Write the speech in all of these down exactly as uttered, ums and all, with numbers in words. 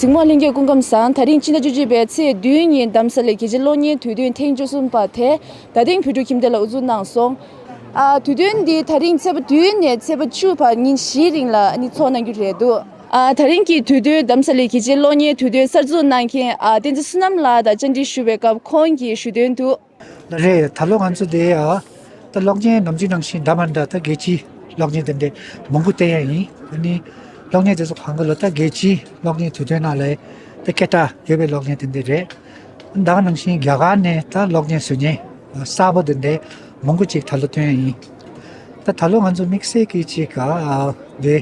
གཟིགས་མོ་ལྷན་རྒྱས་སྐུ་ཁམས་བཟང་། ད་རིང་སྤྱི་ཟླ་བཅུ་གཅིག་པའི་ཚེས་བདུན་ཉིན་རྡ་རམ་ས་ལའི་རྒྱལ་སྤྱིའི་གློག་བརྙན་དུས་སྟོན་ཐེངས་བཅུ་གསུམ་པ་དེ་རྡ་སྟེང་བོད་ཕྲུག་ཁྱིམ་སྡེ་ལ་དབུ་འཛུགས་གནང་སོང་། ཨ། དུས་སྟོན་འདི་ད་རིང་ཚེས་པ་བདུན་ནས་ཚེས་པ་བཅུ་བར་ཉིན་བཞིའི་རིང་ལ་ཨ་ནི་འཚོགས་གནང་རྒྱུ་རེད་འདུག། ཨ། ད་རིང་གི་དུས་སྟོན་རྡ་རམ་ས་ལའི་རྒྱལ་སྤྱིའི་གློག་བརྙན་དུས་སྟོན་གསར་འཛུགས་གནང་མཁན། ཨ། བསྟན་འཛིན་བསོད་ནམས་ལགས་དང་བཅར་འདྲི་ཞུ་བའི་སྐབས་ཁོང་གིས་ཞུ་དོན་དུ། ལགས་རེད། ད་ལོ་ང་ཚོ་དེ་ཨ་ད་གློག་བརྙན་ནམ་རྒྱུན་ནང་བཞིན་འདྲ་མ་འདྲ་ད་རྒྱལ་སྤྱིའི་གློག་བརྙན་དེ་འདྲ་མང་པོ་བསྟན་ཡ་ཡིན། ཨ་ནི་གློག་བརྙན་དེ་ཚོ་གང་ག་ལོ་ད་རྒྱལ་སྤྱིའི་གློག་བརྙན་དུས་སྟོན་ནང་ལ་ད་སྐད་གྲགས་ཡོད་པའི་གློག་བརྙན་དེ་འདྲ་རེད། ད་ག་ནང་བཞིན་རྒྱ་གར་ནས་ད་གློག་བརྙན་བཟོ་མཁན་གསར་པ་དེ་འདྲ་མང་པོ་ཅིག་ད་ལོ་ཐོན་ཡ་ཡིན། ད་ད་ལོ་ང་ཚོ་དམིགས་བསལ་གྱི་ཅིག་ག་ཨ་དེ་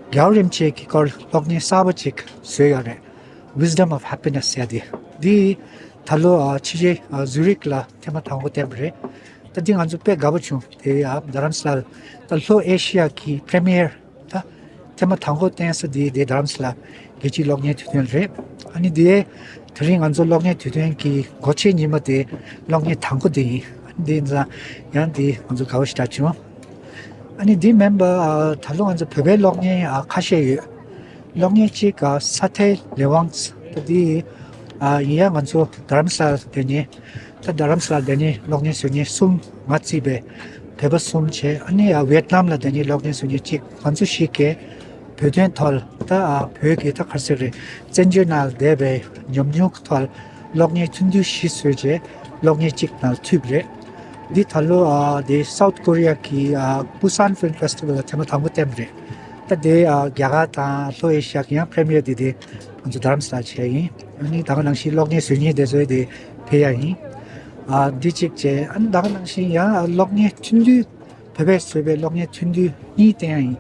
རྒྱལ་བ་རིན་པོ་ཆེ་གི་སྐོར་གློག་བརྙན་གསར་པ་ཅིག་བཟོས་ཡོད་རེད། Wisdom of Happiness ཟེར་ཡ་དེ། འདི་ད་ལོ་ཨ་ཕྱི་རྒྱལ་ཨ་ཟུ་རིག་ལ་ཐེངས་མ་དང་པོ་བསྟན་པ་རེད། ད་འདི་ང་ཚོ་དཔེ་དགའ་པོ་བྱུང་། དེ་ཨ་རྡ་རམ་ས་ལ་ད་ལྷོ་ཨེ་ཤི་ཡ་གི་པྲི་མི་ཡར་ད་ཐེངས་མ་དང་པོ་བསྟན་ས་འདི་དེ་རྡ་རམ་ས་ལ་རྒྱལ་སྤྱིའི་གློག་བརྙན་དུས་སྟོན་རེད། ཨ་ནི་དེ་དེ་རིང་ང་ཚོ་གློག་བརྙན་དུས་སྟོན་གྱི་སྒོ་ཕྱེ་ཉི་མ་དེ་གློག་བརྙན་དང་པོ་དེ་ཡིན། ཨ་ནི་དེ་ཡིན་ཙང་ཡང་དེ་ང་ཚོ་དགའ་པོ་ཞེ་དྲག་བྱུང་། ཨ་ནི་འདི་མིན་པ་ཨ་ད་ལོ་ང་ཚོ་བོད་པའི་གློག་བརྙན་ཨ་ཁ་ཤས་ཡོད། གློག་བརྙན་གཅིག་ཨ་ས་མཐའི་ལས་དབང་ད་འདི་ཨ་ཡིན་ཡ། ང་ཚོ་རྡ་རམ་ས་ལ་བསྡད་མཁན་ད་རྡ་རམ་ས་ལ་བསྡད་མཁན་གློག་བརྙན་བཟོ་མཁན་གསུམ། ང་བརྩིས་པའི་བོད་པ་གསུམ་བྱས། ཨ་ནི་ཨ་ཝེད་ནམ་ལ་བསྡད་མཁན་གློག་བརྙན་བཟོ་མཁན་གཅིག། ང་ཚོ་བཞི་གས་བོད་དོན་ཐོག་ལ་ད་ཨ་བོད་ཀྱི་ད་ག་རེ་ཟེར་རེད། བཙན་བྱོལ་ནང་ལ་བསྡད་པའི་ཉམས་མྱོང་གི་ཐོག་ལ་གློག་བརྙན་ཐུང་ཐུང་བཞི་བཟོས་བྱས་གློག་བརྙན་གཅིག་ནང་ལ་ཚུད་པ་རེད། འདི་ད་ལོ་ཨ་དེ་སའུཐ་ཀོ་རི་ཡ་གི་ཨ་པུ་སན་ཕིལམ་ཕེ་སི་ཊི་ཝལ་ལ་ཐེངས་མ་དང་པོ་བསྟན་པ་རེད། ད་དེ་ཨ་རྒྱ་གར་དང་ལྷོ་ཨེ་ཤི་ཡ་གི་ཡང་པྲི་མི་ཡར་དེ་དེ་ང་ཚོ་རྡ་རམ་ས་ལ་བྱས་ཡིན། ཨ་ནི་ད་ག་ནང་བཞིན་གློག་བརྙན་བཟོ་མཁན་དེ་ཚོའི་དེ་ཕེབས་ཡ་ཡིན། ཨ་འདི་གཅིག་བྱས། ཨ་ནི་ད་ག་ནང་བཞིན་ཡང་ཨ་གློག་བརྙན་ཐུང་ཐུང་བོད་པས་བཟོས་པའི་གློག་བརྙན་ཐུང་ཐུང་གཉིས་བསྟན་ཡ་ཡིན།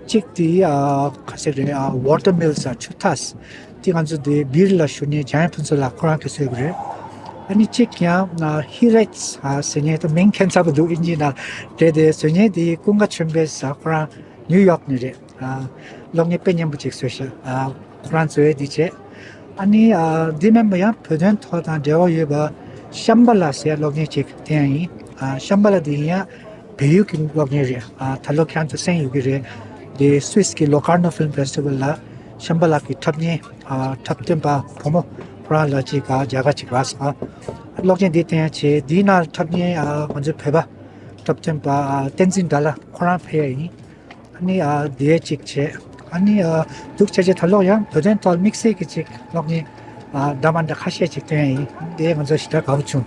གཅིག་དེ་ཨ་ག་ཟེར་རེད། ཨ་ཝོ་ཊར་མིལ་ཟེར་ཆུ་ཐགས། དེ་ང་ཚོ་དེ་སྦིར་ལ་བཞུགས་མཁན་འཇམ་དབྱངས་ཕུན་ཚོགས་ལགས་ཁོ་རང་གིས་བཟོས་པ་རེད། ཨ་ནི་གཅིག་ཡང་ཨ་ཧི་རེ་ཊི་ཟེར་མཁན་ད་མིང་ཁྱད་མཚར་པོ་འདུག་ཨིན་ཇི་ནང་། དེ་དེ་བཟོ་མཁན་དེ་ཀུན་དགའ་ཆོས་འཕེལ་ཟེར་ཁོ་རང་ནིའུ་ཡོག་ནས་རེད། ཨ་གློག་བརྙན་དཔེ་སྙན་པོ་ཅིག་བཟོས་ཤག་ཨ་ཁོ་རང་གཙོ་བོ་འདི་བྱས། ཨ་ནི་ཨ་འདི་མིན་པ་ཡང་བོད་དོན་ཐོག་དང་འབྲེལ་བ་ཡོད་པ་ཤམ་བྷ་ལ་ཟེར་གློག་བརྙན་ཅིག་བསྟན་ཡ་ཡིན། ཨ་ཤམ་བྷ་ལ་འདི་ཡིན་ཡང་བལ་ཡུལ་གྱི་གློག་བརྙན་རེད། ཨ་ད་ལོ་ཁྱེད་རང་ཚོ་གསན་ཡོད་ཀྱི་རེད། འདི་སུད་སི་གི་ལོ་ཀར་ནོ་ཕིལམ་ཕེ་སི་ཊི་ཝལ་ལ་ཤམ་བྷ་ལ་གི་འཁྲབ་མཁན་ཨ་འཁྲབ་སྟོན་པ་བུ་མོ་ཁོ་རང་ལ་ཅིག་ཨ་མཇལ་ཁ་ཅིག་རག་སོང་། ཨ་གློག་བརྙན་འདི་བསྟན་ཡ་བྱས། འདིའི་ནང་འཁྲབ་མཁན་ཨ་ང་ཚོའི་བོད་པ་འཁྲབ་སྟོན་པ་ཨ་བསྟན་འཛིན་དགྲ་ལྷ་ཁོ་རང་ཕེབས་ཡ་ཡིན། ཨ་ནི་ཨ་དེ་གཅིག་བྱས། ཨ་ནི་ཨ་འདུག་བྱས་བྱས་ད་ལོ་ཡང་བོད་དོན་ཐོག་དམིགས་བསལ་གྱི་ཅིག་གློག་བརྙན་ཨ་འདྲ་མ་འདྲ་ཁ་ཤས་ཅིག་སྟོན་ཡ་ཡིན། དེ་ང་ཚོ་ཞེ་དྲག་དགའ་པོ་བྱུང་།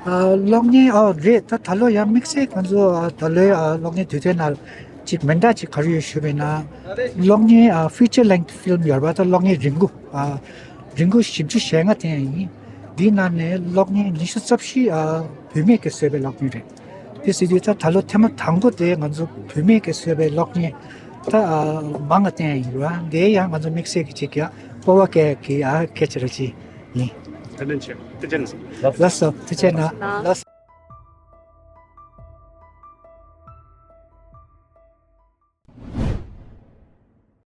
ཨ་གློག་བརྙན་ཨ་རེད། ད་ད་ལོ་ཡང་དམིགས་བསལ་ང་ཚོ་ཨ་ད་ལོའི་ཨ་གློག་བརྙན་དུས་སྟོན་ནང་ཅིག་མི་འདྲ་ཅིག་ག་རེ་ཡོད་ཞུས་པ་ཡིན་ན། གློག་བརྙན་ཨ་ཕི་ཅར་ལེང་ཐི་ཕིལམ་ཡོད་རེད་པ། ད་གློག་བརྙན་རིང་པོ་ཨ་རིང་པོ་བཞི་བཅུ་ཞེ་ལྔ་བསྟན་ཡ་ཡིན། འདིའི་ནང་ནས་གློག་བརྙན་ཉི་ཤུ་རྩ་བཞི་ཨ་བུད་མེད་ཀྱིས་བཟོས་པའི་གློག་བརྙན་རེད། དེ་ཟེར་དུས་ད་ད་ལོ་ཐེངས་མ་དང་པོ་དེ་ང་ཚོ་བུད་མེད་ཀྱིས་བཟོས་པའི་གློག་བརྙན་ད་ཨ་མང་ང་བསྟན་ཡ་ཡིན་ར། དེ་ཡང་ང་ཚོ་དམིགས་བསལ་གྱི་ཅིག་ཡང་སྤོབས་པ་སྐྱེ་གི་ཨ་སྐད་ཆ་ར་ཅིག་ཡིན། ཐུགས་རྗེ་ཆེ། ཐུགས་རྗེ་ཆེ། ལགས་སོ། ཐུགས་རྗེ་གནང་། ལགས་